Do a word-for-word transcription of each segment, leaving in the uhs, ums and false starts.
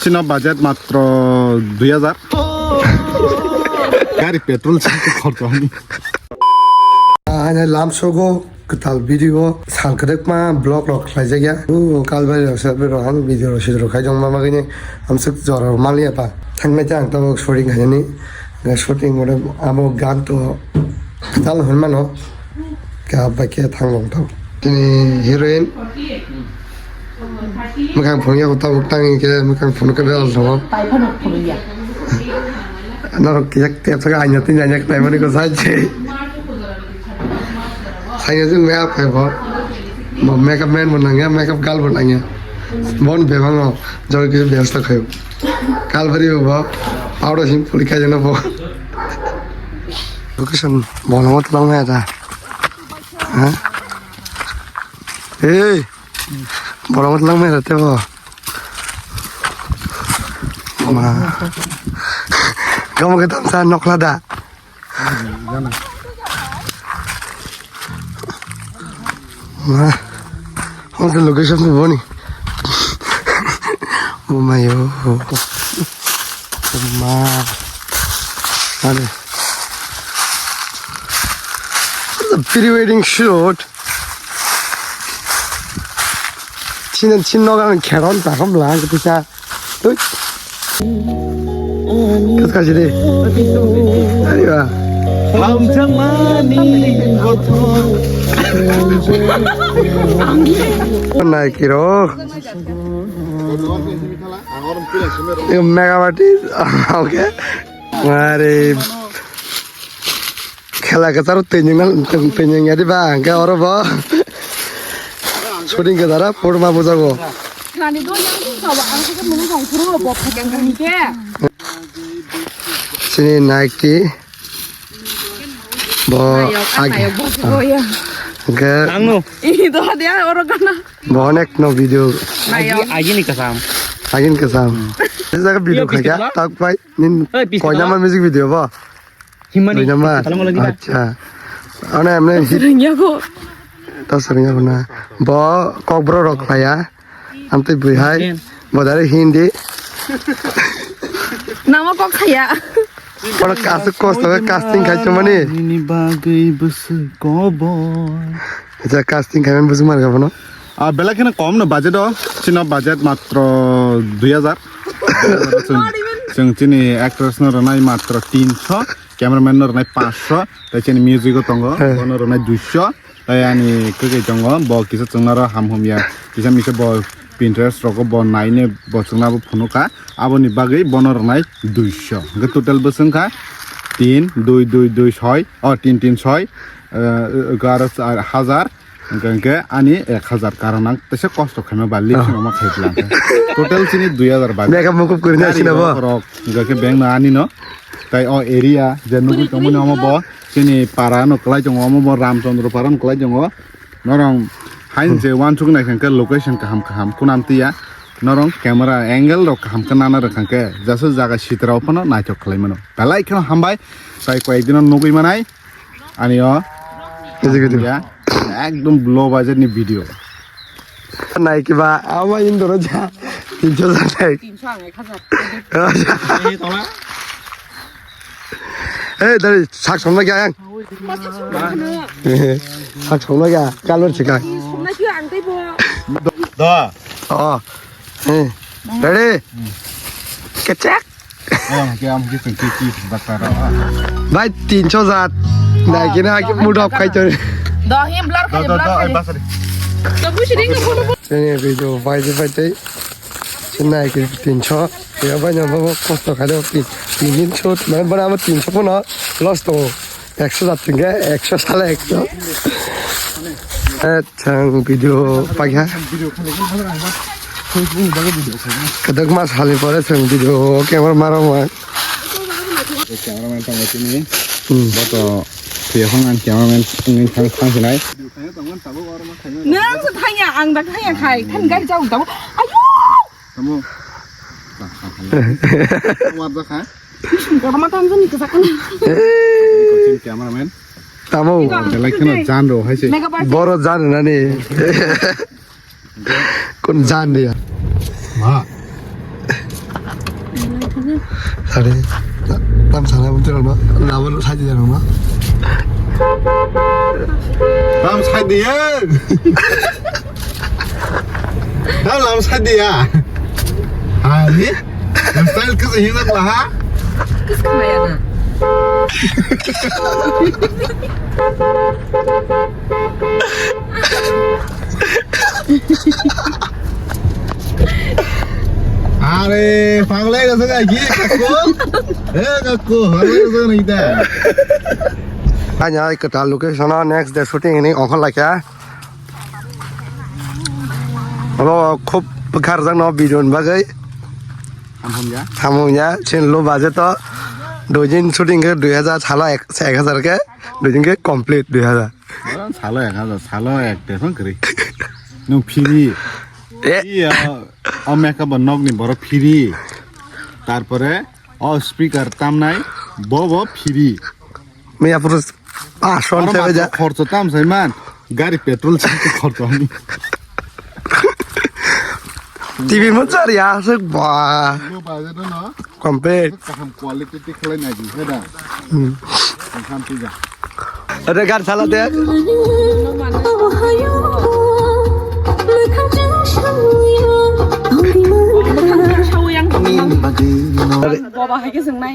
Chini budget matro dui hajar. Gari petrol chini khorchani. Ani lamsogo kwtal video sal kwdwkma vlog rok khlaijakya. O Kalbari rok se rok ani video rok sijrok khai jongma bagwini amswk jora rok maliya ta. Thangnai ta ang tabuk shooting khainani. Shooting mode abo gan to kwtal hwnmano. Khe bai khe thang long tong. Tini heroine. Mwkhang phunukya tabuk tang hinkhe mwkhang phunukya belai tongo. Norok kiyak tepsa aina tini aina khlaimani ko sai se. Sai se makeup khai bo. Bo makeup man bo nangya, makeup girl bo nangya. Bon bebang no jor kisi besta khayo. Kalbari bo powder sim puri khai jana bo. Location bolongo tlang maya ta. Ha? Hey, borok lang mai rate bo. Ma. Kamu kita sa nokla da. Ma. Hong location tu boni. Oh my oh. Ma. Ada. Pre-wedding shoot. Chini, chini nogo ang kheron takham lang kisa. Tui. Kas kasi de. Ari ba. Nai kiro. Mega party. Okay. Mari. Khela kwcharo twining na, twining ya di ba, hwnkhe oro bo shooting kwcharo photo ma bujago. Nani do yang sing sabo, ang sing mung song puro bo phakeng kang ke. Chini Nike. Bo ag-, ayok, ayok, bo, bo, ya. Hwnkhe. Ang no. Ih, do dia oro kana. Bo onek no video. Agi, agi ni kasam. Agi ni kasam. Ini jaga video kaya, tak pai. Nin koi nama music video bo. Himani. Dui number. Salam lagi na. Acha. Ano emne hit. Ringya ko. To sering apa na? Bo kokbro rok laya. Amte bui hai. Bo dari Hindi. Nama kok saya? Oro kasuk kos to casting khai chumani. Ini bagai besuk kobor. Acha casting khai man busuk mar gabo no. Ah, belai kheno kom no budget o, chini budget matro dui hajar. Chwng, chwng chini actress no rwnai matro tinso, cameraman no rwnai paanch so, tai chini music o tongo, bono rwnai dui so, tai ani kwkwi tongo, bo kisa chwngno ro ham hum ya, kisa misa bo Pinterest rogo bo naine bo chwngno bo phunukha, aboni bagwi bono rwnai dui so. Hwnkhe total bwswk wngkha tin, dui, dui, dui, soi, o tin, tin, soi, eh, egaroh, char, hajar. Hwnkhe, hwnkhe ani ek hajar karon ang teisa kosto khaima ba lip sing ma khai bwla hwnkhe. Total chini dui hajar bai. Makeup mukup kwrwini asina bo. Rok, hwnkhe beng no ani no. Tai o area je nugwi tongmani omo bo chini para no kwlai tongo, omo bo Ramchandra para no kwlai tongo. Norong hain je wansuk nai hwnkhe location kaham kaham kunam tiya. Norong camera angle rok kaham khe nana rwkha hwnkhe jasa jaga sitra o phano naithok khlai mano. Belai kheno hambai. Tai koi ek dino nugwi manai. Ani o. Easy video. Ya, ekdom low budget ni video. Nai kiba, ama Indo ro ja. Tinso ja nai. Tinso ang ek hajar. Eh, dari sak somna kya yang? Sak somna kya? Kalor chika. Somna kya ang tei bo. Da. Oh. Eh. Ready? Kecek. Bhai, tinso jat. Nai kina ki mood off khai chori. Do hi blur khai, blur khai. Chini video bai je bai tei. Chini nai ki tinso. Ya bai na bo kosto khai do tin, tin din shoot. Mane bana amo tinso pono loss to. Ekso jat tingke, ekso sale ekso. Eh, chang video paikha. Kadak mas hali pore chang video camera maro ma. Cameraman tong tini. Hmm. Boto, tiya phang an cameraman ngin thang thang sinai. Nang sa thanya, ang dak thanya khai, than gari jauh tau. Ayo! Tamo. Warda kha. Kotorma tong jani kwchak. Coaching cameraman. Tamo. Belai kheno jan ro hai se. Boro jan nani. Kun jan dia. Ma. Sari, tam sana buntu rano, lawan sadi rano. Tam sadi ya. Tam lam sadi ya. Ani, style kasa hinak lah. Kasa kaya na. Are, panglai ka saka ki kakko? Eh, kakko, panglai ka saka nai ta. Anya, kwtal location o next day shooting ni ongkhor laikha. Abo khub bwkharjak no video ni bagwi. Hamhumya. Hamhumya, chin lo budget to. Dui din shooting khe dui hajar, salo ek, ek hajar khe. Dui din khe complete dui hajar. Oro salo ek hajar, salo ek te phang kwrwi. Nwng free. Eh. Iya, o makeup bo nokni borok free. Tarpore o speaker tamnai bo bo free. Miya puro paanch son. Oro se matro beja. Khorcho tam sai man. Gari petrol se khorcho ani. T V mo char ya, aswk ba. Lo budget no. Complete. Kaham quality ti khlai nai di, he da? Hmm. Kaham ti ja. Ate gar chala de. Boba hai khe swngnai.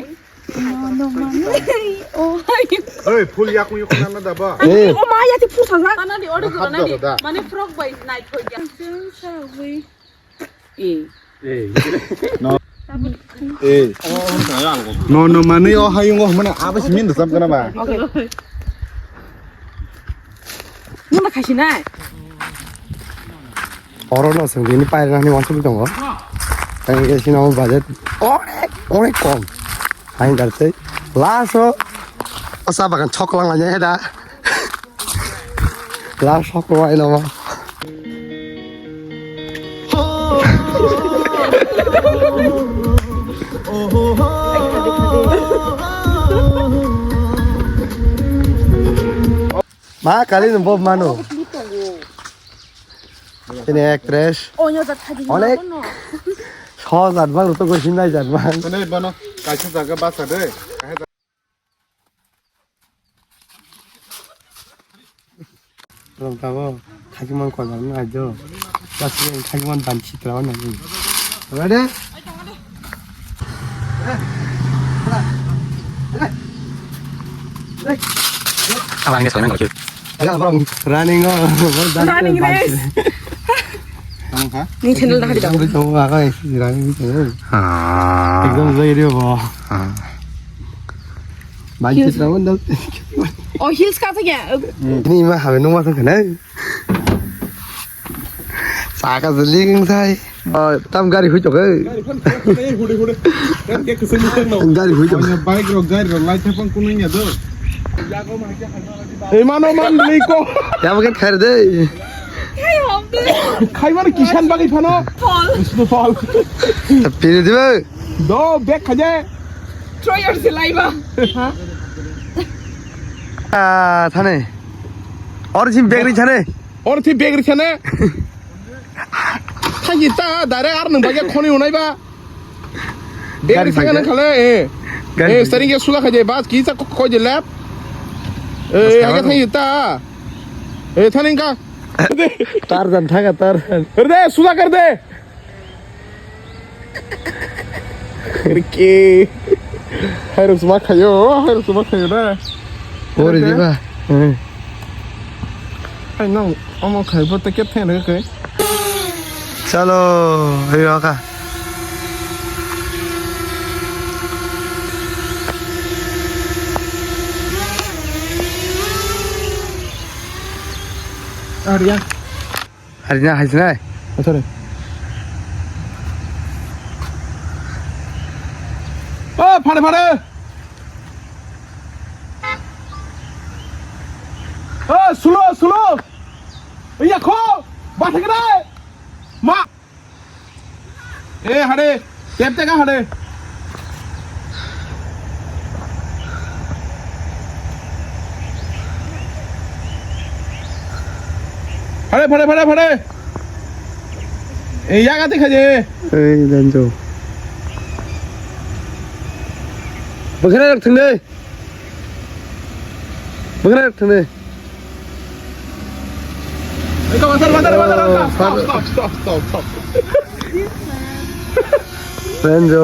Oh, hai. Oi, full yakung yakung na da ba? Eh. Oh, ma, ya ti full sajak. Mana di order. Hap jora da. Mane frog bai night hoi ja. Eh. Eh. No. Eh. No, no, mani o hayung o mane abo simin da sam kana ba. Okay. Nuna khasinai. Oro no sing bini pairani wansuk tongo. Tang ke sino budget onek, onek kom. Hain dar tei last o sa bagan choklang aja da. Last o ko ai no. Ma kali no bob mano. Ini actress. Oh, nyo jat khadi. Onek. Sojat bang to ko sinai jat bang. Ini bono kaisa jaga basa de. Rong tabo, khaki man kol bang na jo. Khaki man ban chitra na ni. Ready? Running race. Tamo kha? Ni channel dah di dalam. Tamo kha? Running race. Ah. Ekdom jai dio bo. Ah. Ban chitra man dal. Oh, heels ka thakya. Ni ma habe nung ma thang khanai. Saka seling sai. Oh, tam gari hui tok. Gari hui tok. Bike ro, gari ro, light thapang kunung ya do. Ei mano man liko. Ya makan khair de. Khai mano kisan bagi phano. Paul. Paul. Piri diba. Do bag khaje. Troyer silaiba. Ah, thane. Or jim bag ri thane. Or thi bag ri thane. Thangi ta dare ar nang bagya khoni unai ba. Bag ri thanga nang khale eh. Eh, steering ge suga khaje bas ki sa ko je lap. Eh, haga thangi ta. Eh, thaning ka. Tarzan thanga Tarzan. Re suga kar de. Riki. Hairok suma khayo, hairok suma khayo da. Ori diba? Hmm. Hai nang omo khai bo ta kep thang rega kai. Chalo, hai raka. Arya. Harina, haisnai. Sorry. Oh, phare, phare. Oh, slow, slow. Iya, kho. Bathakrai. Ma. Eh, hade. Tep teka hade. Phare, phare, phare, phare. Eh, yaga te khaje. Ei, danjo. Bwkhwnai rok thwngdi. Bwkhwnai rok thwngdi. Ito, water, water, water, water. Oh, Stop, stop, stop, stop, stop. Renjo.